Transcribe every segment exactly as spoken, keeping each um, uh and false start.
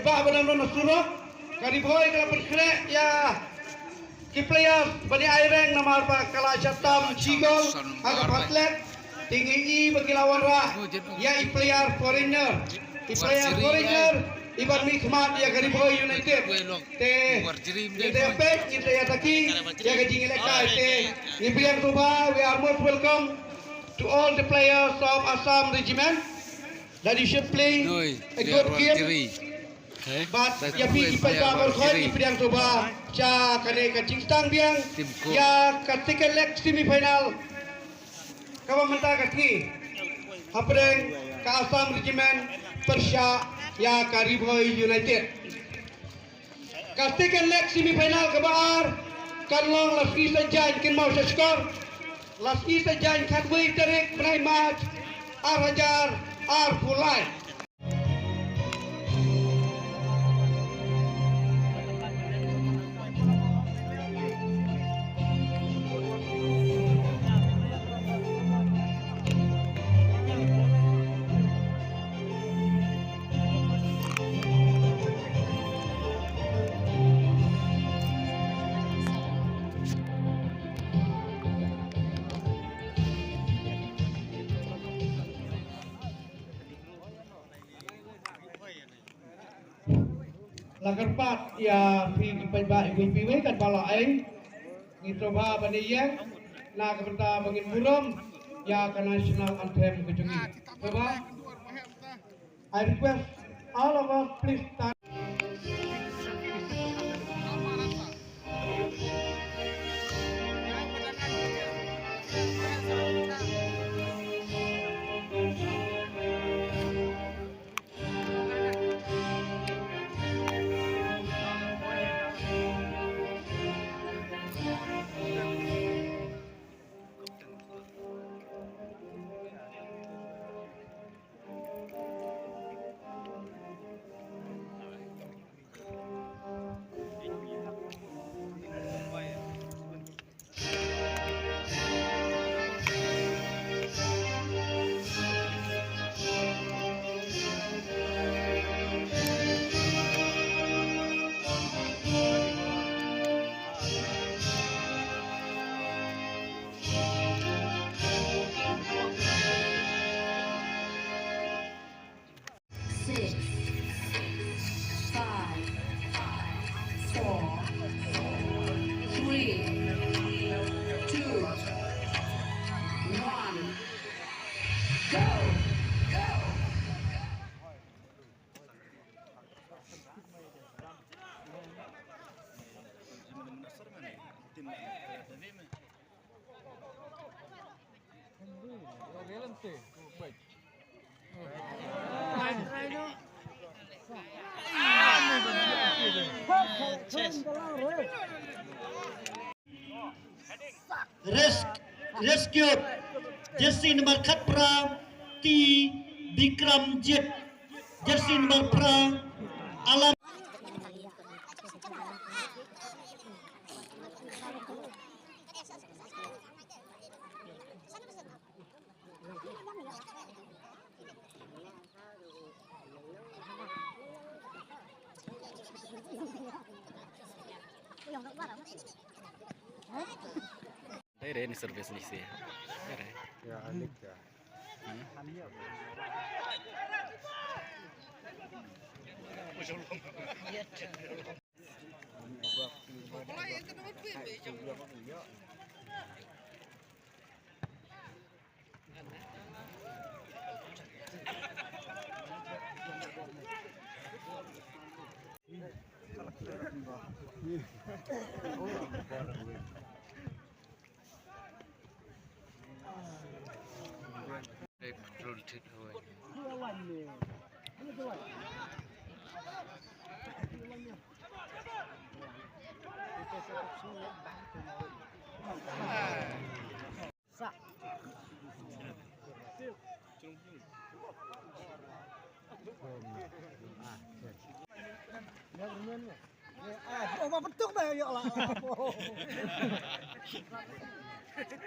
Ba dang don ha surok, ka Ri Bhoi ka la pynkhreh ïa ki players ban ïa ai reng namar ba ka la shah tam shi gol ha ka pathlet. Te ngi i ba ki la wanrah ïa i player foreigner, i player foreigner i ban mihkhmat ïa ka Ri Bhoi United. Te ngi te pek ngi te ïa taki ïa ka jingïalehkai te ngi pdiang sngewbha, we are most welcome to all the players of Assam Regiment that you should play a good game. Bad ïa phi ki paidbah baroh khoit ngi pdiang sngewbha sha kane ka jingstad biang ïa ka second leg semi final kaba mynta ka sngi hapdeng ka Assam Regiment pyrshah ïa ka Ri Bhoi United. Ka second leg semi final kaba ar kan long la sngi Saitjaiñ, kynmaw sha skor, la sngi Saitjaiñ khatwei tarik bnai March ar hajar arphew lai. La kyrpad ïa phi ki paidbah iwei pa iwei, katba la ai, ngi sngewbha ban ïeng na ka bynta ba ngin burom ïa ka national anthem ka jong ngi. Sngewbha. I request all of us, please stand. Six, five, four, three, two, one, go! Go! Res-, rescue. Jersey number khatphra, T Bikramjit. Jersey number phra, Alam. Dai re ni service ni se. Dai re. Ya, alik ya. Hmm. Oh, ma betuk dah, ya Allah.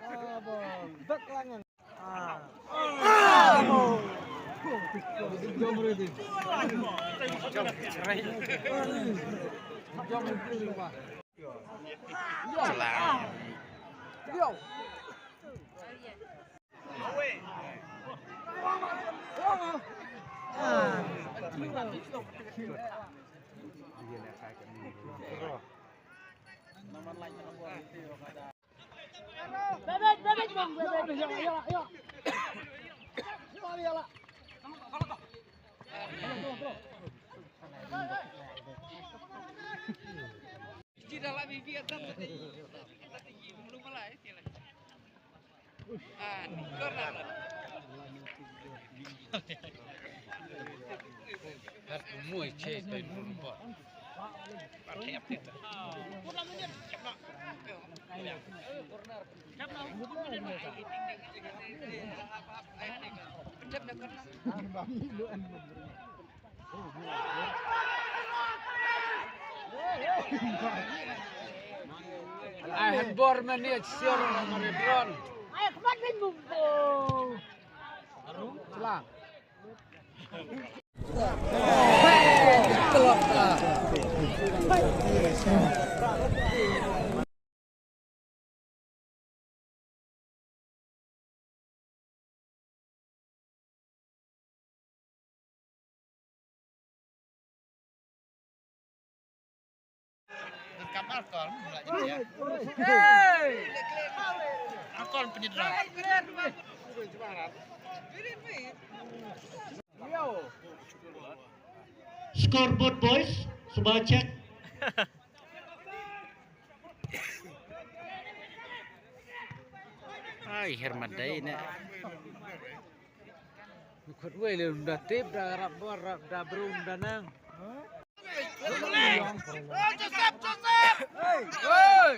Ah, bang. Bek langan. Ah. Ah, bang. Ai, han bor mane sior na mare dron. Ai, khmat bin mung ko. Slang. Kam alcohol, mulai jadi ya. Alcohol penyedot. Scoreboard boys, cuba check. Ai, Herman dai ne. Khut wei le da tip da rap bor rap da brum da nang. Joseph, Joseph. Hey. Hey.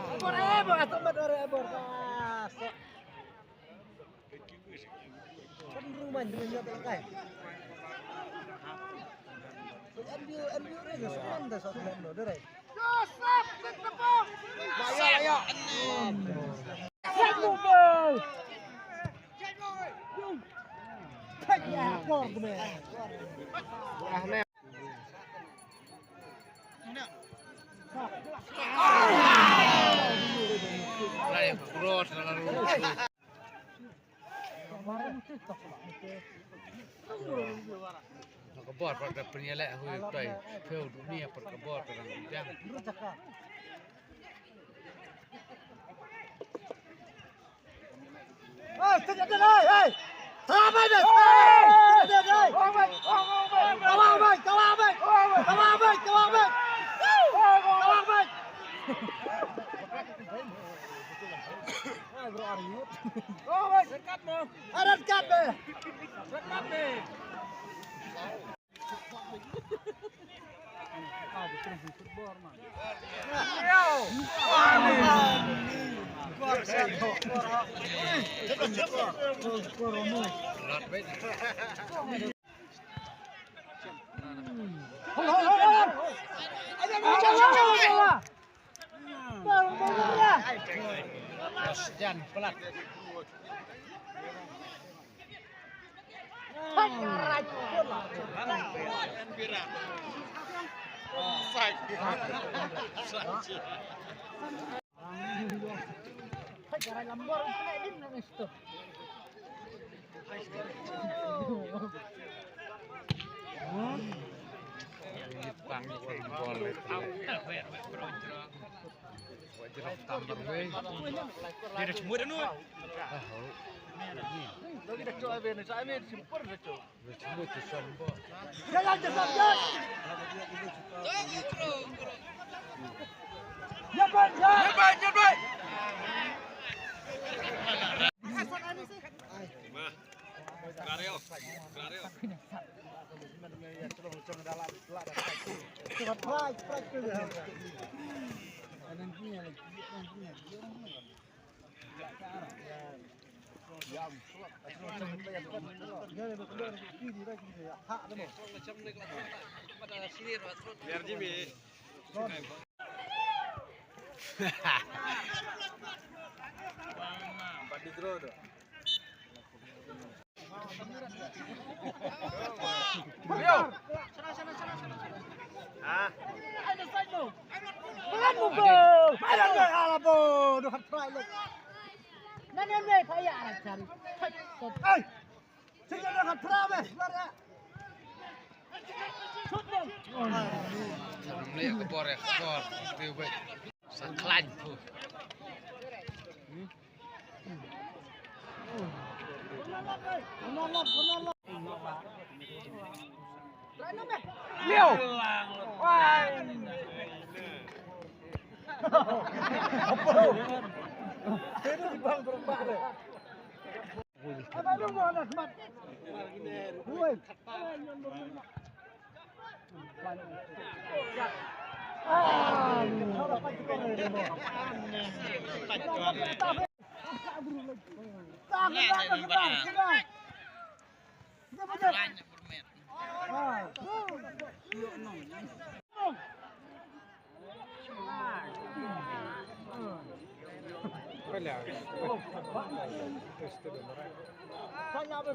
Abor, eh, abor, atau mat ore, abor. Kan rumah, rumah nyata kai. Ambil, ambil ore, semen dah, semen dah, dah. Joseph, tetap. Ayo, ayo. Lai cross na lalu. Na ka bor, bor da pynïaleh hui tai. Pheu dunia per ka bor ka dang biang. Jan pelat. Sa khlaiñ tu. Liu.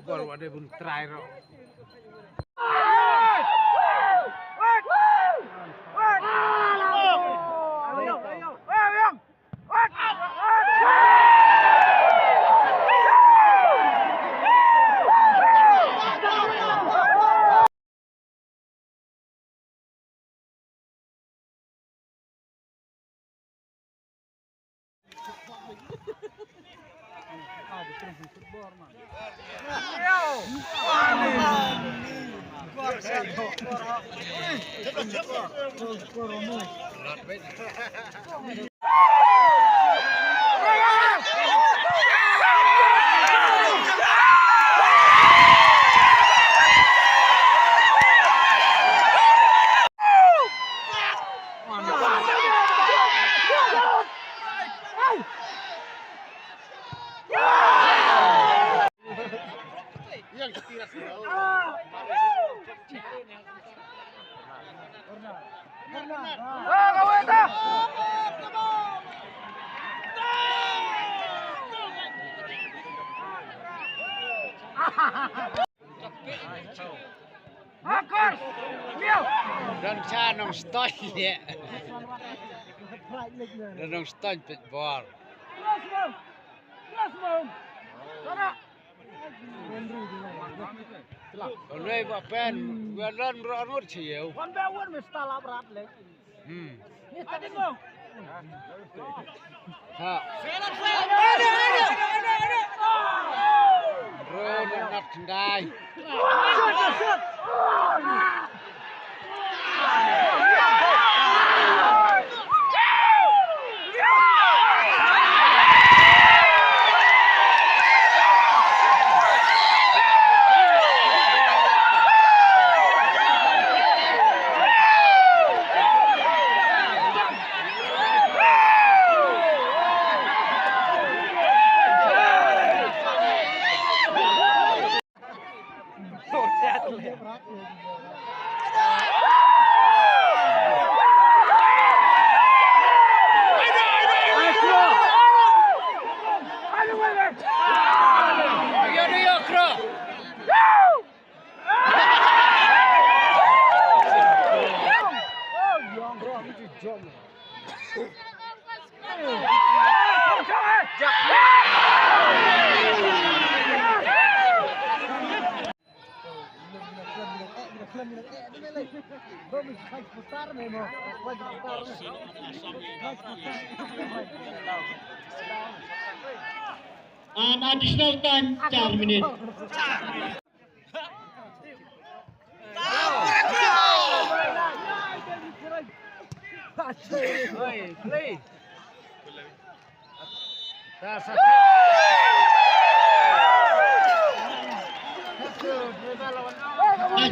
Baru ada pun try ro. Don cha nong stoi ne. Don nong stoi pet bor. Onei ba pen, welan ro ro che yeu. Wan ba wan me sta la brat le. Hmm. Ni ta ding mo. Ha. Ro na nat ndai. An additional time, char minute.